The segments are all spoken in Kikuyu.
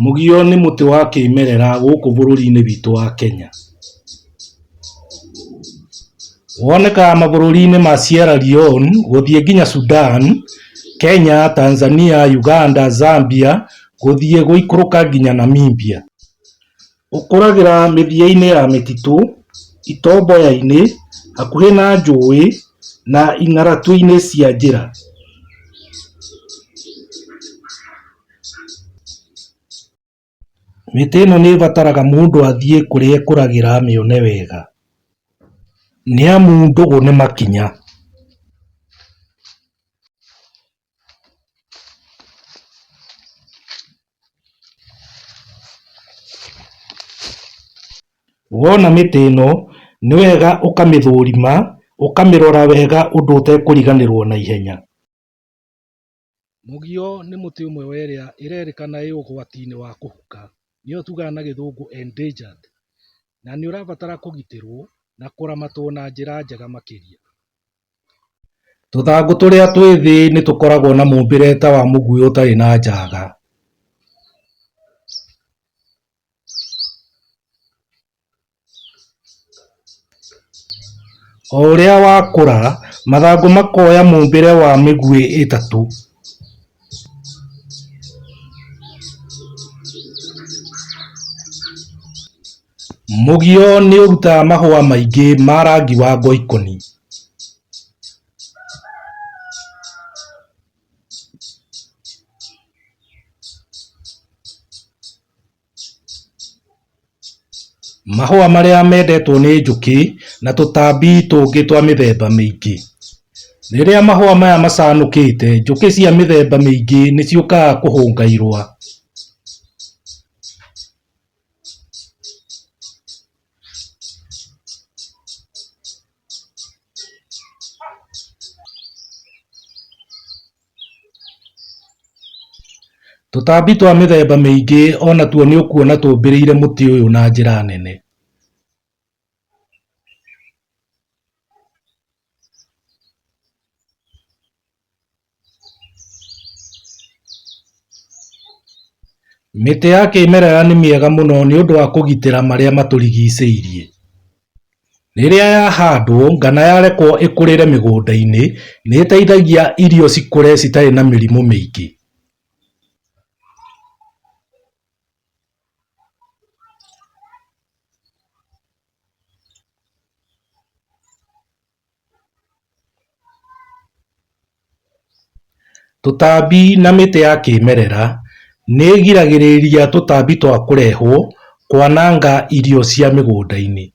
Mũgio nĩ mũtĩ wa kĩmerera gũkũ bũrũri-inĩ witũ wa Kenya. Wonekaga mabũrũri-inĩ ma Sierra Leone gũthiĩ nginya Sudan, Kenya, Tanzania, Uganda, Zambia gũthiĩ gũikũrũka nginya Namibia. Ũkũragĩra mĩthia-inĩ ya mĩtitũ, itomboya-inĩ, hakuhĩ na njũĩ na ing'aratu-inĩ cia njĩra. Mĩtĩ ĩno nĩ ĩbataraga mũndũ athiĩ kũrĩa ĩkũragĩra amĩone wega, nĩamu ndũgũ nĩ makinya. Wona mĩtĩ ĩno, nĩ wega ũkamĩthũrima, ũkamĩrora wega ũndũ ũtekũriganĩrwo na ihenya. Mũgio nĩ mũtĩ ũmwe wa ĩrĩa ĩrerĩkana ĩ ũgwati-inĩ wa kũhuka, nĩyo tugaga na gĩthũngũ endangered, na nĩ ũrabatara kũgitĩrwo na kũramatwo na njĩra njega makĩria. Tũthangũ tũrĩa twĩ thĩ nĩ tũkoragwo na mũmbĩre ta wa mũguĩ ũtarĩ na njaga. O ũrĩa wakũra, mathangũ makoya mũmbĩre wa mĩguĩ ĩtatũ. Mũgio nĩ ũrutaga mahũa maingĩ ma rangi wa ngoikoni. Mahũa marĩa mendetwo nĩ njũkĩ na tũtambi tũngĩ twa mĩthemba mĩingĩ. Rĩrĩa mahũa maya macanũkĩte, njũkĩ cia mĩthemba mĩingĩ nĩ ciũkaga kũhũnga irũa. Tũtambi twa mĩthemba mĩingĩ onatuo nĩũkuona tũmbĩrĩire mũtĩ ũyũ na njĩra nene. Mĩtĩ ya kĩmerera nĩ mĩega mũno nĩũndũ wa kũgitĩra marĩa matũrigicĩirie. Rĩrĩa yahandwo kana yarekwo ĩkũrĩre mĩgũnda-inĩ, nĩ ĩteithagia irio cikũre citarĩ na mĩrimũ mĩingĩ. Tũtambi na mĩtĩ ya kĩmerera nĩ ĩgiragĩrĩria tũtambi twa kũrehwo kwananga irio cia mĩgũnda-inĩ.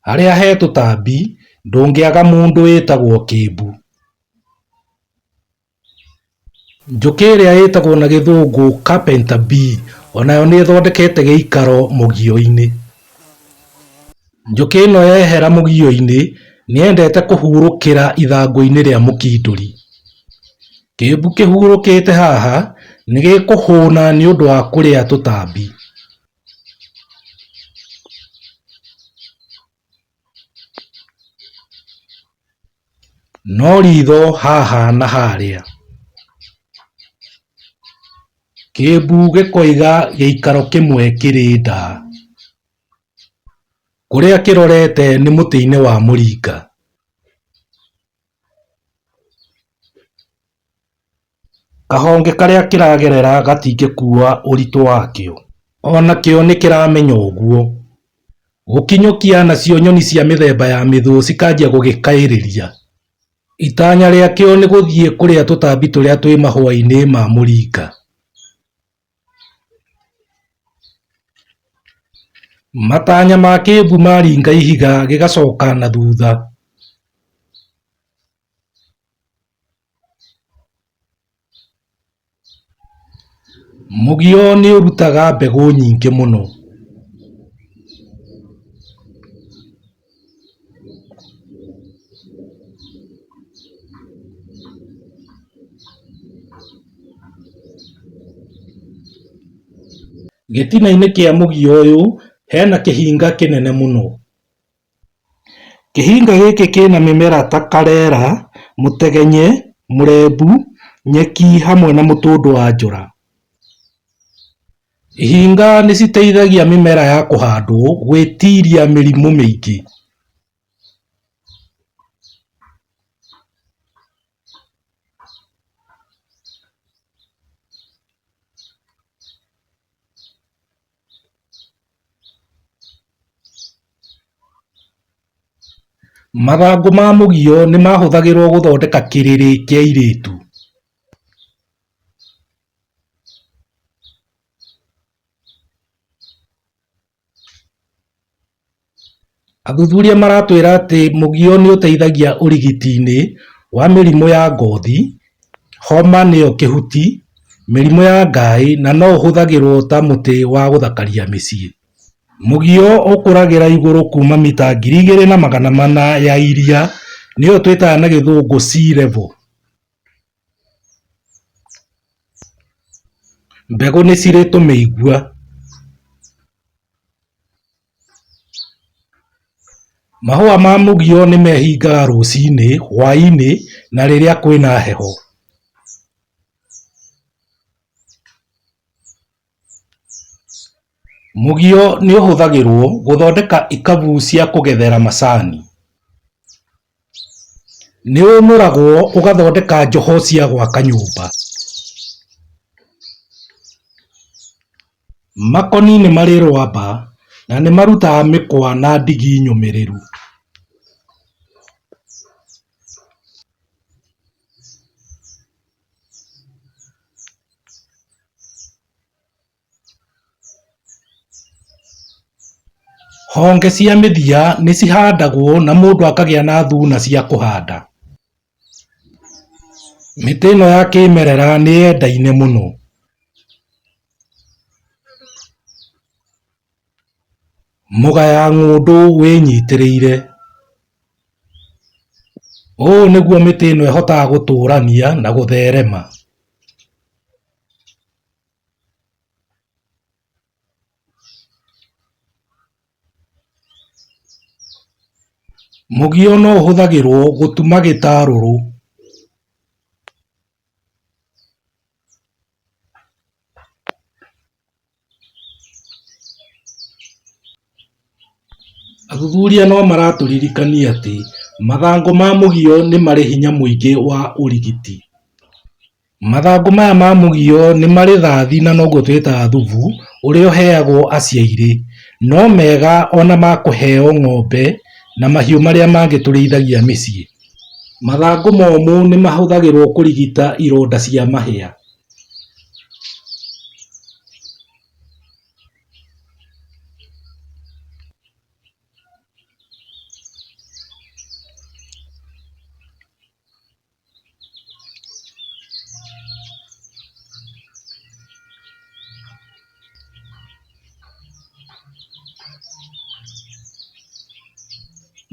Harĩa he tũtambi ndũngĩaga mũndũ wĩtagwo kĩmbu. Njũkĩ ĩrĩa ĩtagwo na gĩthũngũ carpenter bee onayo nĩ ĩthondekete gĩikaro mũgio-inĩ. Njũkĩ ĩno yehera mũgio-inĩ nĩyendete kũhurũkĩra ithangũ-inĩ rĩa mũkindũri. Kĩmbu kĩhurũkĩte haha nĩgĩkũhũna nĩũndũ wa kũrĩa tũtambi. No ritho haha na harĩa. Kĩmbu gĩkoiga gĩikaro kĩmwe kĩrĩ ndaa. Kũrĩa kĩrorete nĩ mũtĩ-inĩ wa mũringa. Kahonge karĩa kĩragerera gatingĩkua ũritũ wakĩo. Onakĩo nĩkĩramenya ũguo. Gũkinyũkia nacio nyoni cia mĩthemba ya mĩthũ cikanjia gũgĩkaĩrĩria. Itanya rĩakĩo nĩ gũthiĩ kũrĩa tũtambi tũrĩa twĩ mahũa-inĩ ma mũringa. Matanya ma kĩmbu maringa ihiga gĩgacoka na thutha. Mũgio nĩ ũrutaga mbegũ nyingĩ mũno. Gĩtina-inĩ kĩa mũgio ũyũ hena kĩhinga kĩnene mũno. Kĩhinga gĩkĩ kĩna mĩmera ta karera, mũtegenye, mũrembu, nyeki hamwe na mũtũndũ wa njora. Ihinga nĩciteithagia mĩmera ya kũhandwo gwĩtiria mĩrimũ mĩingĩ. Mathangũ ma mũgio nĩmahũthagĩrwo gũthondeka kĩrĩrĩ kĩa airĩtu. Athuthuria maratwĩra atĩ mũgio nĩ ũteithagia ũrigiti-inĩ wa mĩrimũ ya ngothi, homa nĩyo kĩhuti, mĩrimũ ya ngaĩ na no ũhũthagĩrwo ta mũtĩ wa gũthakaria mĩciĩ. Mũgio ũkũragĩra igũrũ kuma mita 2400 ya iria nĩyo twĩtaga na gĩthũngũ sea level. Mbegũ nĩ cirĩ tũmĩigua. Mahũa ma mũgio nĩmehingaga rũcinĩ, hwainĩ na rĩrĩa kwĩna heho. Mũgio nĩũhũthagĩrwo gũthondeka ikabu cia kũgethera macani. Nĩũnũragwo ũgathondeka njoho cia gwaka nyũmba. Makoni nĩ marĩ rwamba na nĩmarutaga mĩkwa na ndigi nyũmĩrĩru. Honge cia mĩthia nĩcihandagwo na mũndũ akagĩa na thuna cia kũhanda. Mĩtĩ ĩno ya kĩmerera nĩyendaine mũno. Mũgaya ng'ũndũ wĩnyitĩrĩire. Ũũ nĩguo mĩtĩ ĩno ĩhotaga gũtũrania na gũtherema. Mũgio no ũhũthagĩrwo gũtuma gĩtarũrũ. Athuthuria no maratũririkania atĩ mathangũ ma mũgio nĩ marĩ hinya mũingĩ wa ũrigiti. Mathangũ maya ma mũgio nĩ marĩ thathi na noguo twĩtaga thubu ũrĩa ũheagwo aciairĩ. No mega ona ma kũheo ng'ombe na mahiũ marĩa mangĩ tũrĩithagia mĩciĩ. Mathangũ momũ nĩ mahũthagĩrwo kũrigita ironda cia mahĩa.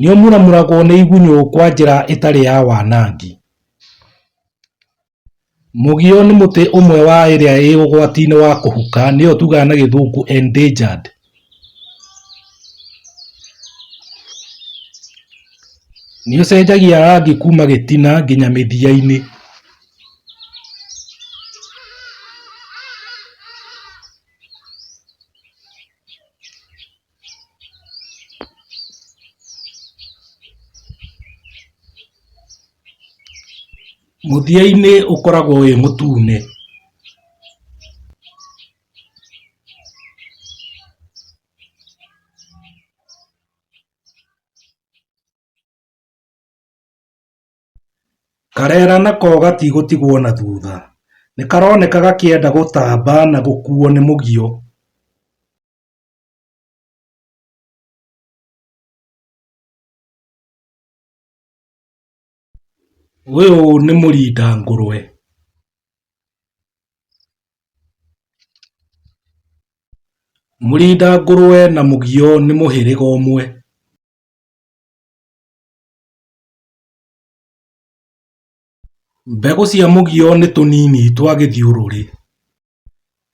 Nĩũmuramuragwo nĩ igunyũ kwa njĩra ĩtarĩ ya wanangi. Mũgio nĩ mũtĩ ũmwe wa ĩrĩa ĩ ũgwati-inĩ wa kũhuka nĩyo tugaga na gĩthũngũ endangered. Nĩũcenjagia rangi kuma gĩtina nginya mĩthia-inĩ. Mũthia-inĩ ũkoragwo wĩ mũtune. Karera nako gatigũtigwo na thutha, nĩkaroneka gakĩenda gũtamba na gũkuo nĩ mũgio. Ũyũ nĩ mũrinda ngũrwe. Mũrinda ngũrwe na mũgio nĩ mũhĩrĩga ũmwe. Mbegũ cia mũgio nĩ tũnini twa gĩthiũrũrĩ.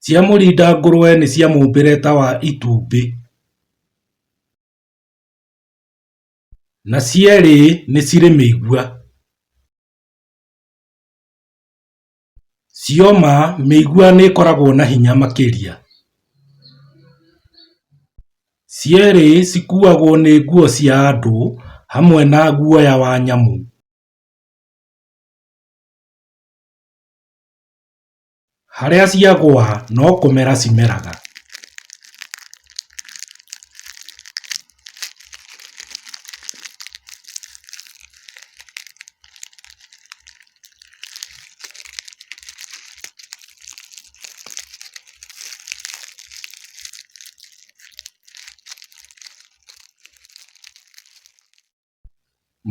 Cia mũrinda ngũrwe nĩ cia mũmbĩre ta wa itumbĩ. Na cierĩ nĩ cirĩ mĩigua. Cioma, mĩigua nĩĩkoragwo na hinya makĩria. Cierĩ cikuagwo nĩ nguo cia andũ hamwe na guoya wa nyamũ. Harĩa ciagũa no kũmera cimeraga.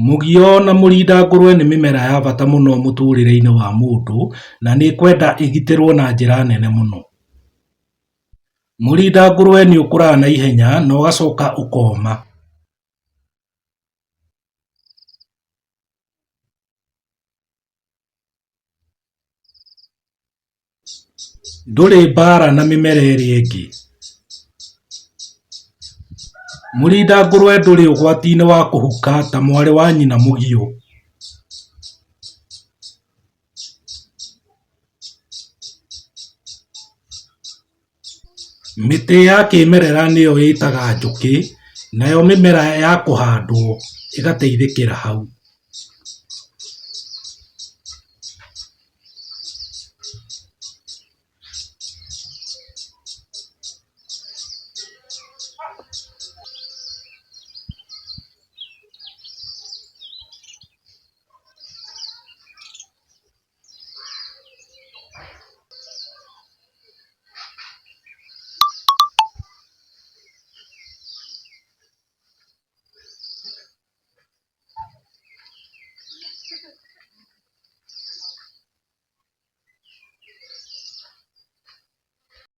Mũgio na mũrinda ngũrwe nĩ mĩmera ya bata mũno mũtũrĩre-inĩ wa mũndũ na nĩ ĩkwenda ĩgitĩrwo na njĩra nene mũno. Mũrinda ngũrwe nĩ ũkũraga na ihenya na ũgacoka ũkoma. Ndũrĩ mbaara na mĩmera ĩrĩa ĩngĩ. Mũrinda ngũrwe ndũrĩ ũgwati-inĩ wa kũhuka ta mwarĩ wa nyina mũgio. Mĩtĩ ya kĩmerera nĩyo ĩtaga njũkĩ nayo mĩmera ya kũhandwo ĩgateithĩkĩra hau.